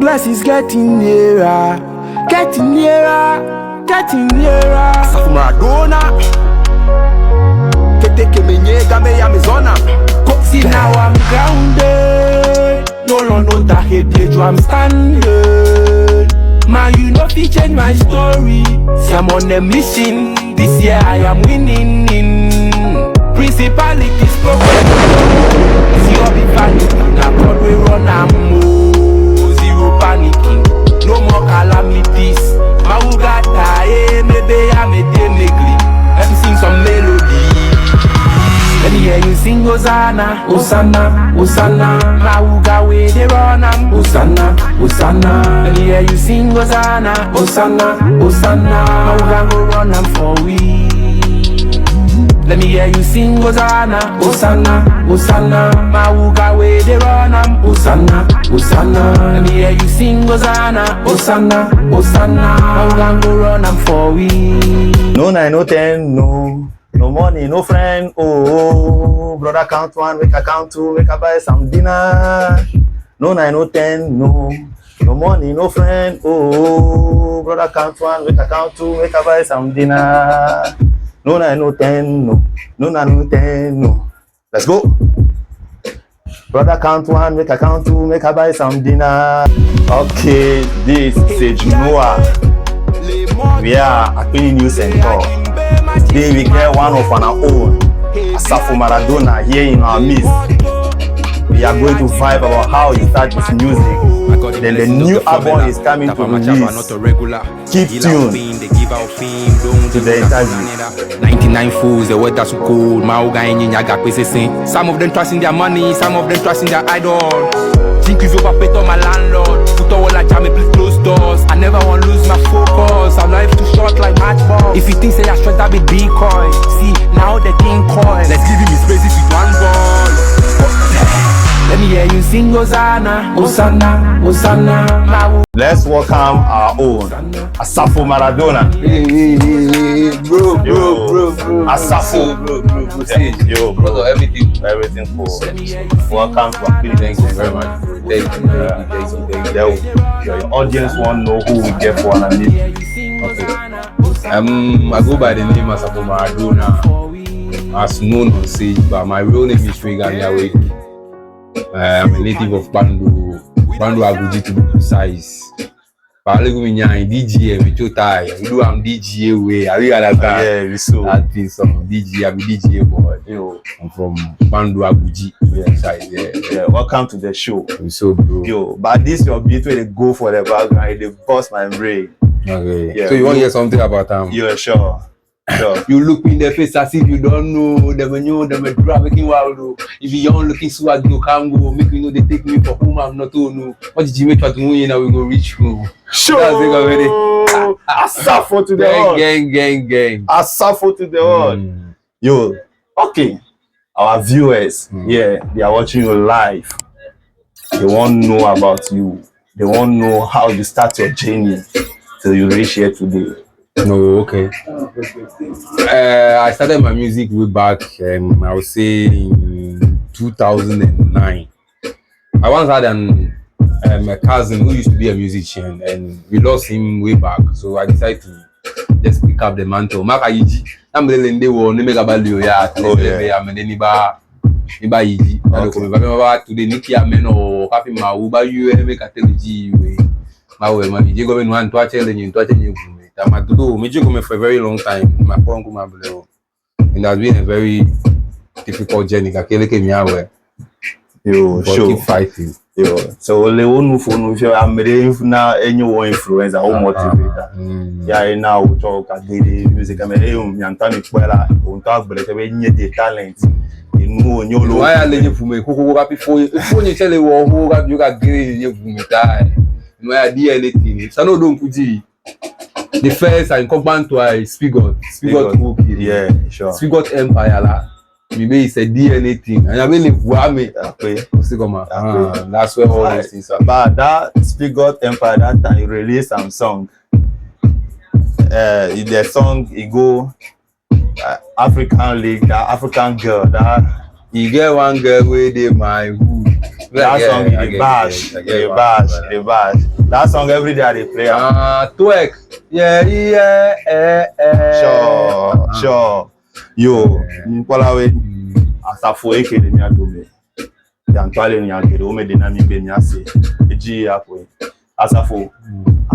Blessings getting nearer, getting nearer, getting nearer. Asafo Maradona. Tete kemenye game ya mezona. See now I'm grounded. No no no tahe I'm standing. Man, you know fi change my story. See I'm on a mission. This year I am winning. Principalities broken. See all be vanity. Now God we run am oh. Zero panicking. No more calamities. Maugata eh maybe I'm a demegli. Let me sing some melody. Let me hear you sing Hosanna, Hosanna, Hosanna. Mauga we dey run am, Hosanna, Hosanna. Let me hear you sing Hosanna, Hosanna, Hosanna. Mauga go run am for we. Let me hear you sing Hosanna, Hosanna, Hosanna. Mauga we dey run am, Hosanna, Hosanna. Let me hear you sing Hosanna, Hosanna, Hosanna. Mauga go run am for we. No nine, no ten, no. No money, no friend. Oh, oh, brother count one, make I count two, make I buy some dinner. No nine, no ten, no. No money, no friend. Oh, oh, brother count one, make I count two, make I buy some dinner. No nine, no ten, no. No nine, no ten, no. Let's go. Brother count one, make I count two, make I buy some dinner. Okay, this is Sage Noah. We are Akpini News and Talk. Today we get one of our own, Asafo Maradona, here in our midst. We are going to vibe about how he started his music. Then the new album is coming to release. Keep tuned to the interview. 99 fools, the weather so cold. Some of them trusting their money, some of them trusting their idol. Think you overpaid on my landlord. Put all like jam, please close doors. I never want lose my focus. I'm life too short like matchbox. If you think say I stress, that be decoy. See, now the king coin. Let's give him his praises with one voice. Let me hear you sing Hosanna, Hosanna, Hosanna. Let's welcome our own Asafo Maradona. Hey, hey, hey, hey, bro, bro, Yo. bro, bro. Asafo. Bro, bro, bro, Yeah, Sage. yo, bro. Brother, everything. Everything cool. Welcome to Akpini. Thank you very much, bro. Thank you, thank you, thank you, thank you. Your audience won't know who we get for an Okay. I go by the name Asafo Maradona, as known on Sage, but my real name is Regan Yahweh. I'm a native of Kpando, Kpando Aguji to be precise. DGA, we do am DGA way. Are you understand? Yeah, we so. That thing, some DGA, I'm DGA boy. Yo, I'm from Kpando Aguji to be precise. Yeah, yeah, welcome to the show. We so bro. Yo, but this your beat where they go for the background, they bust my brain. Okay. Yeah. So you want to hear something about them? Yeah, sure. Sure. You look me in the face as if you don't know. Them know them drop making wild. If you don't looking swag, no can go. Make you know they take me for whom I'm not. Oh no. What did you make for to now we go reach home? Sure. That's it already. Asafo to the Gang, world. gang, gang, gang. Asafo to the world. Yo, okay. Our viewers, yeah, they are watching you live. They won't know about you. They won't know how you start your journey till you reach here today. No, okay. I started my music way back, I would say in 2009. I once had a cousin who used to be a musician, and we lost him way back. So I decided to just pick up the mantle. Maka yiji, namlele wo ne mega balio ya, Oh, yeah. ya mene ni ba ni ba yiji. Okay. Ba today ni kia meno kafi ma u ba yu e me kateleji we. Ma we ma yiji go me no an to achele ni to achele ni for a very long time. My it has been a very difficult journey. Yo, But sure. keep fighting. Yo, so le onu phone if you are na enyo wo influencer o motivator. Ya na o talk agede music am e um yanta mi kwela o nta gbere te be nye de talent. Inu onyo lo. Why are you fume koko ka pi fo chele wo ho ka bi ka gere nye fume ta. No ya di anything. Sano don kuji. The first I come back to I Spigot. Spigot okay. Yeah, sure. Spigot Empire la. Maybe it's a DNA thing. And I mean if we Okay. That's where all these things are. But that Spigot Empire that time he released some song. The song he go African League, that African girl, that you get one girl where they my hood. That Yeah, song I e dey get, bash, I e get dey one, bash, brother. e dey bash. That song every day I dey play am. Ah, twerk. Yeah, yeah, eh, eh. Sure, sure. Yo, nukpɔlawoe asafo eke le mía dome. Yantɔ le nya geɖewo me ɖe na mi be míase. Edzi ya koe. Asafo,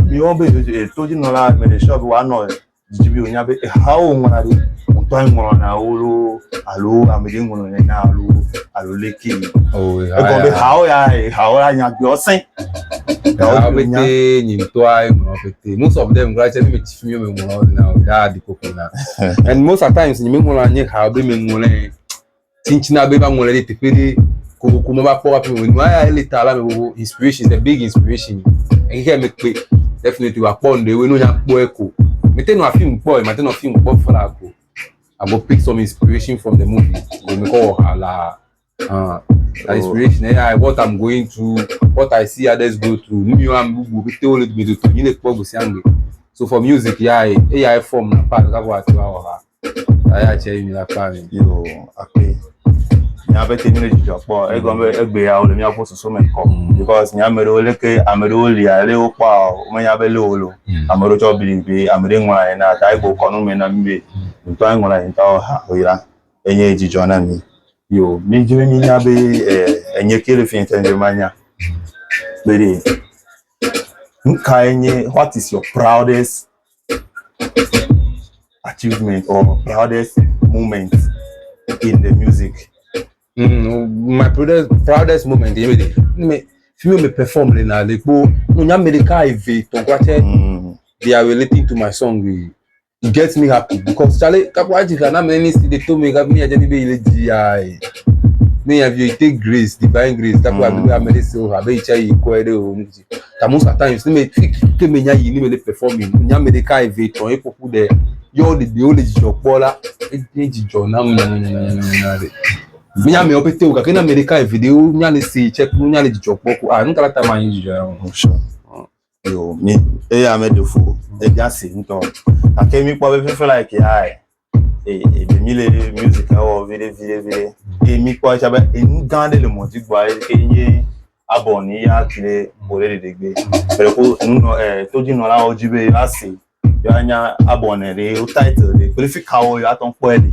miwo be todzinɔla me ɖe sure be woanɔ didi be wonya be ehawo ŋlɔna ɖi. Ŋutɔe ŋlɔna wo loo alo ame ɖe ŋlɔnɛ na alo alo leke. Oh, Egɔme be hawo ya hawo ya nyagbewo sẽ. Hawo pete nyintɔa ŋlɔ pete. Most of them gradually me tsi mi me ŋlɔ na o da di koko na. And most of times ni me ŋlɔ nye hawo be me ŋlɔ tintina be va ŋlɔ ɖe teƒe ɖe kokoko me va kpɔ hafi me nua ya ele ta la me gbogbo inspiration is a big inspiration. Exexe me kpe definitely wa kpɔ nuɖewoe ne wonya kpɔe ko. Mete nɔ film kpɔe, mate nɔ film kpɔ fla ko. I go pick some inspiration from the movie. Go me kɔ wɔ ha la. The inspiration, yeah, what I'm going through, what I see others go through. Nu mi wa bubu pete wo le me toto nyi le kpɔ gbe sia gbe. So for music, yeah, AI form na part ka wa ti wa wɔ ha. Aya tse mi la kpa mi. Yo, akpe. Míaƒe te mi le dzidzɔ kpɔ. Egɔme be egbe ya wole míaƒe susu me kɔ. Because nye ame ɖewo leke ame ɖewo lia le wokpɔa womenya be le wo lo. Ame ɖewo tsɔ believe be ame ɖe ŋlɔ ena ta egbe kɔ nu me na mi be ŋutɔ ŋlɔ ye ŋutɔ ha wo la. Enye dzidzɔ na mi. Yo, mi dzi be mi nya be enye ke le fi ŋutɔ dze manya. Be ɖe nu kae nye what is your proudest achievement or proudest moment in the music? My proudest moment ye me me fi me perform le na le kpo nya me ɖeka eve tɔn kura tse they are relating to my song. It gets me happy because chale kapo aji na me ni si de to me kapo mi aje ni be ile di ai me have you take grace, divine grace kapo mm. Abe me se o abe iche yi ko ere o ni ti ta most of times ni me ke me nya yi ni me le performing nya me ɖeka eve tɔn e popo de yo de de o le dzidzɔ kpɔ la e dzidzɔ na mu nya nya nya nya nya de nya me opete o gake na me ɖeka eve de wo nya le se tse ku nya le dzidzɔ kpɔ ko ah nu kala ta ma nyi dzidzɔ ya o. Sure. Yo, mi eya me ɖe fo edza si ŋutɔ. Gake mi kpɔ be fifi like ya e e mi le music wɔ viɖe viɖe viɖe. Eye mi kpɔ etsa be enu gã ɖe le mɔ dzi gbɔa ke nye abɔ ni ya tsi ɖe ƒo ɖe ɖeɖegbe. Gbe ko nunɔ todzinɔlawo dzi be yewoa se yewoa nya abɔ ne ɖe wo title ɖe kple fi kawo yewoa tɔ kpɔe ɖe.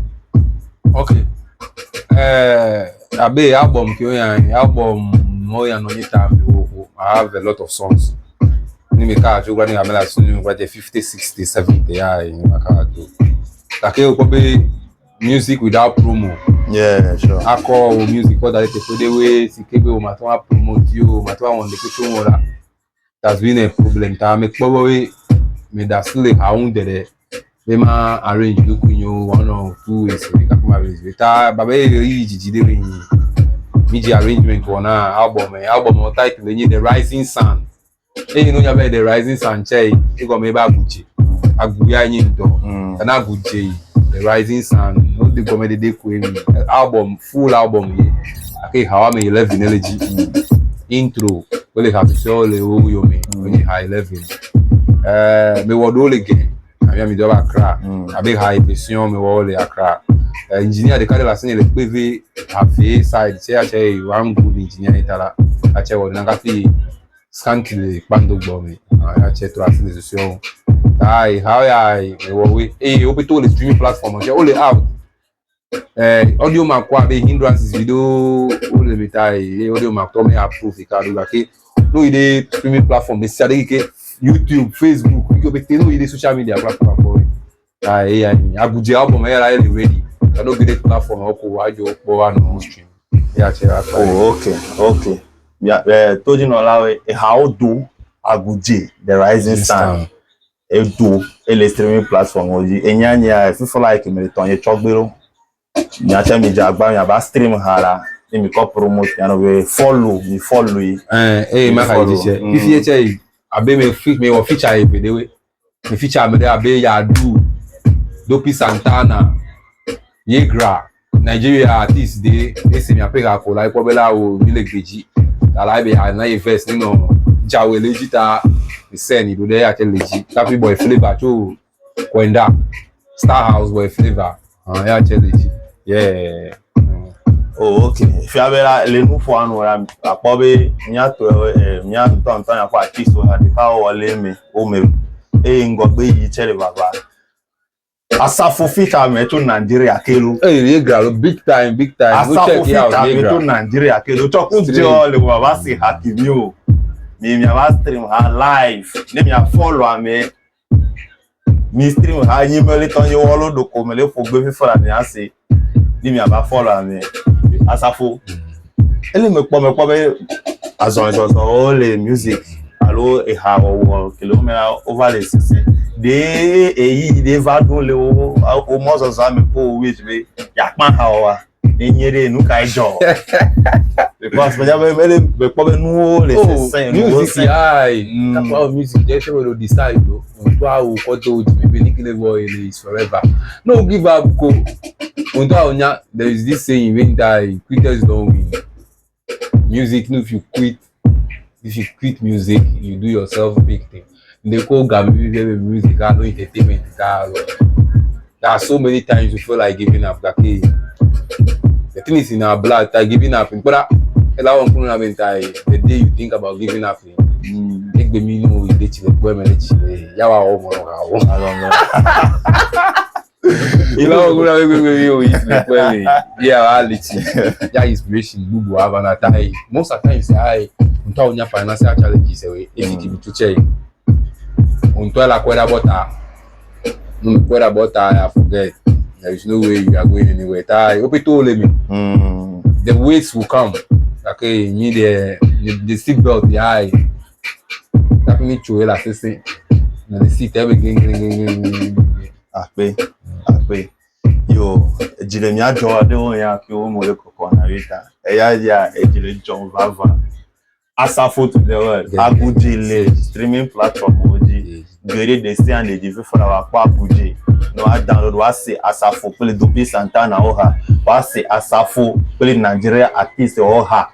Okay. Abe album ke oya album oya no nyita me wo I have a lot of songs. Ni me ka afi gba ni amela sunu gba je 50 60 70 ya ni maka do. Take o be music without promo. Yeah, sure. Akọ o music ko dale te de we si kebe o ma to wa promote yo ma to wa won de pe to won la. That's been a problem. Ta me kpɔ we me da still ha un dere. Me ma arrange look you 1 or 2 weeks we ka ma arrange. Ta baba e yi jiji de we yin. Mi ji arrangement won na album album o title yin The Rising Sun. E you know ya be The Rising Sun che e go me ba guje. Aguya yin do. Na guje The Rising Sun. No de go me de de ku emi. Album full album ye. Ake hawa me 11 elegy. Intro wele ha so le wo yo me oni ha 11 me wo do le gen ami mi do ba Accra abe ha version me wo le Accra engineer de carry la sin le PV have side che che one good engineer itala a che wo na ka fi skank le pando gbo mi a che to asin de so tai how ya me wo we e o be to le streaming platform che o le out audio mark kwa be hindrances video o le metai audio mark to me approve ka do ke no ide streaming platform be sia de ke YouTube, Facebook, you be no ide social media platform for ah eh Aguje album eh la ready. I no get platform o ko ajo po wa no stream. Yeah, che la. Oh, okay, okay. Yeah, todzinɔlawo ehawo do Aguje The Rising Sun. Edo ele streaming platform wo dzi. Enya nyea fifi like me le tɔ nye tsɔgbe ɖo. Miatse mi dze agba miava stream ha la ne mi kɔ promote mianɔ be follow mi follow yi. Ma ka yi tse. Fifi tse abe me fi me wɔ feature eve ɖe we. Me feature ame ɖe abe Yadu, Dopi Santana, Yegra, Nigeria artist de esi miaƒe ha ko la ekpɔ be la wo mi le gbedzi. Ta la ebe ana ye verse ne nɔ dzawe le dzi ta mi send ɖo ɖe atse le dzi. Kafi boy Flavor tso Kwenda, Star House boy Flavor. Ah ya atse le dzi. Yeah. Oh, ok. Fia be la le nuƒoa nu la akpɔ be míatɔ mía ŋutɔ ŋutɔ míaƒe artistwo la ɖeka wɔwɔ le eme wo me eye ŋgɔgbe yiyi tsɛ le vava. Asafo feature me tso Nigeria ke lo. Eye ye gra lo big time big time. No Asafo check it out feature ye me gra. tso Nigeria ke lo. Tsɔ ku Stream. dzɔ le wòava se ha ke mi o. Mi miava stream ha live ne mia follow ame. Mi stream ha nyi me le tɔ nye wɔlo ɖoko me le ƒo gbe fifɔ la mia se. Ne miava follow ame. Asafo. Ele me kpɔ me kpɔ be azɔlizɔzɔwo le music alo eha wɔwɔ ke le wo me la wova le sese. Ɖe eyi ɖe va ɖo le wo wo mɔzɔzɔa me kpo wo wish be yeakpã ha wɔa. Ne nye ɖe nu kae dzɔ? Because menya be mele me kpɔ be nuwo le Oh, sese nuwo music sẽ. ayi. Mm. Kakpa music jẹ́ sẹ́wọ̀n lo decide lo. Ohun awo kọ́tọ̀ ojú mi pé ní kílẹ̀ wọ ilé is forever. No give up ko. Ohun tó àwọn nya there is this saying wey die quitters don win. Music no if you quit if you quit music you do yourself big thing. Ndeko gami bíbí music ah no entertainment ah lo. There are so many times you feel like giving up kake. The thing is in our blood like giving up. Nkpara ela wọn kúrò náà bẹ́ẹ̀ ta the day you think about giving up egbe mi nu ide tsi le gbɔ eme le tsi le yawa wɔ mɔ lɔ awɔ. Ila wɔ kúrò náà egbe mi o yi tsi le gbɔ eme yawa le tsi ya inspiration gbogbo ava na ta yi most of the times ayi ntɔ awo nya financial challenges ɛwɛ efi ti bi tu tsɛ yi ntɔ la kɔ ɖe abɔta nu kɔ ɖe abɔta I forget there is no way you are going anywhere ta yi wo pete wo le mi the weights will come gake nyi the the seat belt ya yi gake mi tso ye le asese na the seat ebe gengengengenge Akpe akpe. Yo edzi le mía dzɔ aɖewo ya ke wo mo le kɔkɔ na wi ta. Eya ya edzi le dzɔm vava. Asafo to the world. Agudze le streaming platform wo dzi. Geɖe ɖe sia ɖe dzi fifɔ la wòakpɔ agudze. Ne woa download woase Asafo kple Dope Santana wo ha. Woase Asafo kple Nigeria artist wo ha.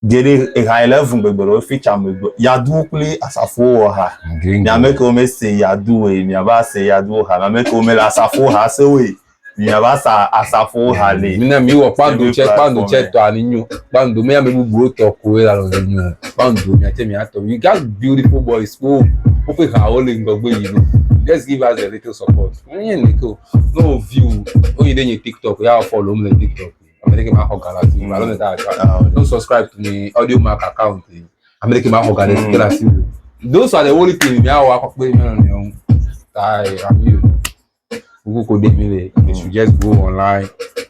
Geɖe eha yi le evu gbegbe le wo feature megbe. Yadu kple Asafo wɔ ha. Miame kewo mese Yadu oe, miava se Yadu ha. Miame kewo mele Asafo ha se oe, miava sa Asafo ha le. mina mi wɔ kpando tsɛ Streaming kpando platform tsɛ tɔ ani nyo kpando mi ame bubuwo tɔ koe la lɔ nyo kpando miatse miatɔ we got beautiful boys wo woƒe hawo le ŋgɔgbe yi no just give us a little support nye neke o no view o yi ɖe nye tiktok ya follow mu le tiktok ame ɖeke ma xɔ ga le asi o alo ne ta Ah, don't subscribe to me audiomack account ame ɖeke ma xɔ ga ɖe le asi o those are the only thing miawɔ akɔkpe mi nɔ nɔewo ta ami o. Google Code Mile, they should just go online,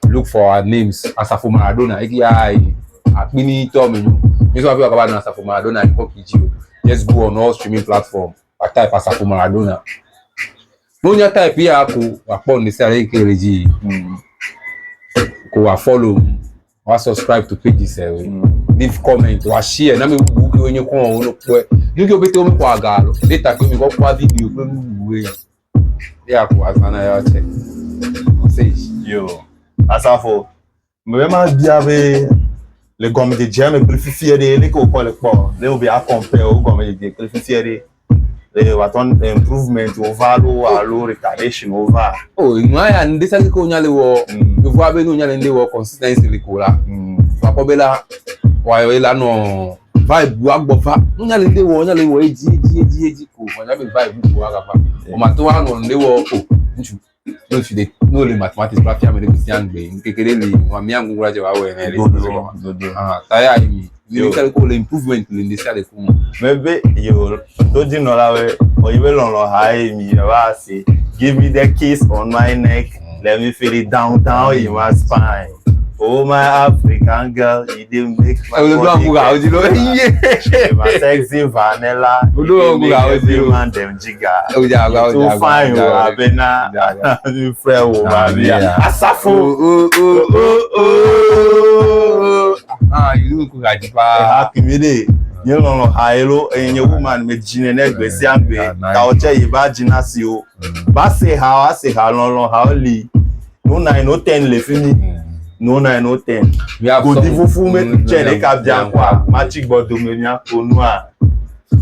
look for our names. Asafo Maradona, eki ai, akpini to menu. This one people about Asafo Maradona in PG. Just go on all streaming platform. I type Asafo Maradona. No nya type here ko akpo ni say kereji ko wa follow, wa subscribe to pages eh. Leave comment, wa share. Na me bubu ki onye ko on no pe. Ni ki obete omi ko aga lo. Later ko mi ko kwa video ko mi bubu e. Ya ko asana ya check. Message. Yo, Asafo, mebe ma bia be le gɔmedzedzea me kple fifia ɖe leke wòkɔ le kpɔ le wo be a compare wo gɔmedzedze kple fifia ɖe le wòatɔ improvement wova alo alo retardation wova. Oh, nua ya ndesa ke ko nya le wo. Yovu abe no nya le nde wo consistency le ko la. Wa ko be la wa yo la no vibe wa gbo fa. No nya le nde wo nya le wo eji eji eji eji ko. Wa nya be vibe ko wa ka fa. O ma to wa no nde wo oh nchu. No fi de no le mathematics pra fia me le Christian gbe. Nkekere le wa mi angu ra je wa we ne le. Dodo dodo. Ah, taya mi. Ni Yo. kale ko le improvement le ndesa le ko. Mebe yo dodzinɔla be oyibe lɔlɔ ha ye mi va se give me the kiss on my neck let me feel it down down in my spine. Oh my African girl, you dey make my Olú body àkúrà get ojú ló yé. My sexy vanilla. Olú àkúrà You dey make ojú every ló. man dem jigger. Ó jà àgbà ó You jà too àgbà. fine ó o jà àgbà. Abena. Ó jà àgbà. Mi fẹ́ o Maria. Yeah. Asafo. Oh, oh, oh, oh, oh. Ah, ìlú kúrà jìbá. Eha kìmídè. Nye lɔlɔ ha ye lo eye nye woman me dzi ne gbe sia gbe. Yeah, nice. Ta wòtse yi va dzina si o. Ba se ha wa se ha lɔlɔ ha li. No nine no ten le fi mi. No nine no ten. We have Godi some- fufu me tse ɖeka bia kɔa. Matsi gbɔdome miaƒo nua.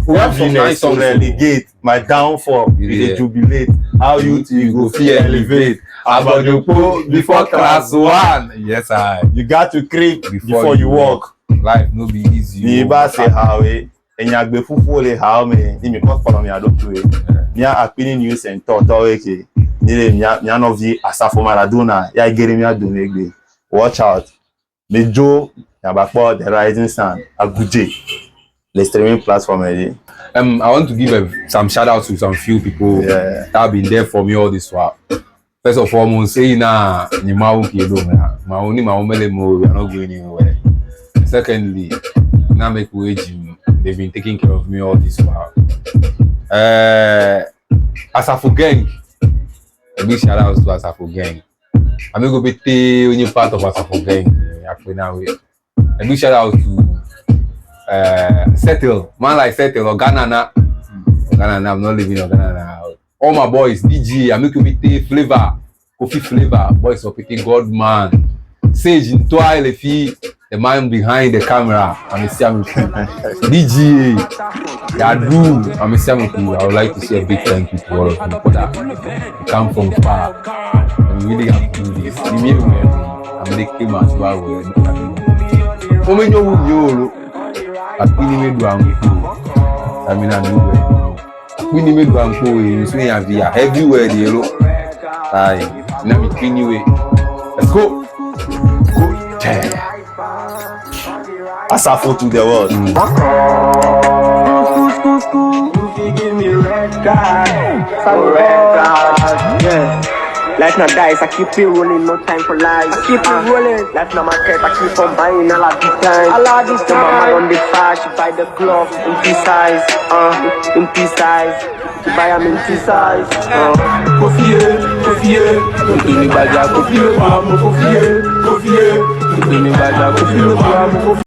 We have some nice Heaviness songs. relegate my downfall. You dey Yeah. jubilate. How you think you go fit elevate? Abodjopo before class one. Yes, I. You got to creep before you walk. Life no be easy. Mi ba se hawe. Enyagbe fufuo le hawo me. Ni mi kɔ kplɔ mia ɖokui. Mia akpini news and tɔtɔwoe ke. Mi le mia mia nɔvi Asafo Maradona ya ge ɖe mia dome egbe. Watch out. Mi dzo miava kpɔ The Rising Sun Agudze le streaming platform dzi. I want to give some shout out to some few people Yeah. that have been there for me all this while. First of all, mo say na ni mawu ke do na mawu ni mawu mele mo we are not going anywhere. Secondly, na make we gym. They've been taking care of me all this while. Asafo gang, a big shout out to Asafo gang. I go be the only part of Asafo gang. A big shout out to Settle, man like Settle or Ghana na. Ghana na, I'm not leaving Ghana now. All my boys, DJ, Amikubite, Flavor, Kofi Flavor, boys of Pity Godman, Sage Ntoa Elefi, the man behind the camera, Amisiamuku, DJ, Yadu, Amisiamuku. I would like to say a big thank you to all of you for that. You come from far, and we really have to do this. You mean me? I'm the king as well. Omenyo wunyo, akpini me do anku, Samina nuwe. Akpini me do anku we, nso ya via everywhere the yellow. Aye, na mi kini we. Let's go. Go. Asafo to the world. You give me red card, red card, yeah. Life not dice, I keep it rolling, no time for lies. I keep it rolling. Life not my type, I keep on buying all of the time. All of this time. My man on the fire, she buy the glove in P size, in P size. She buy 'em in P size. Kofi, Kofi, Kofi, Kofi, Kofi, Kofi, Kofi, Kofi, Kofi, Kofi.